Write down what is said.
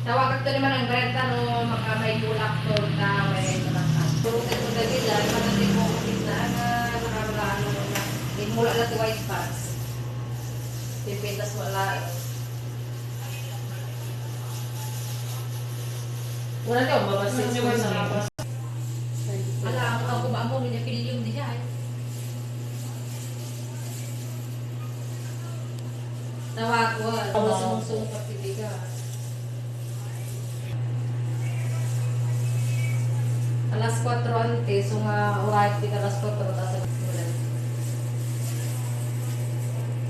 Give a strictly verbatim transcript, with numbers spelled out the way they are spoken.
Tawagak to ni Manang Brenda no makamaigulak to ta, may ito na ta. Pero ito na nila, iba na din mo kapit na, na, nakarulahan mo na. Imula na ti white spots. Pipintas mo lang. Wala daw, mabasa. Ala, ang, ang kumaamo, niya piniliw niya, eh. Tawag ko, ah, ano sa mong sungkot, hindi ka. Alas kuwatro ante, so nga, oras, di ka alas kuwatro, tas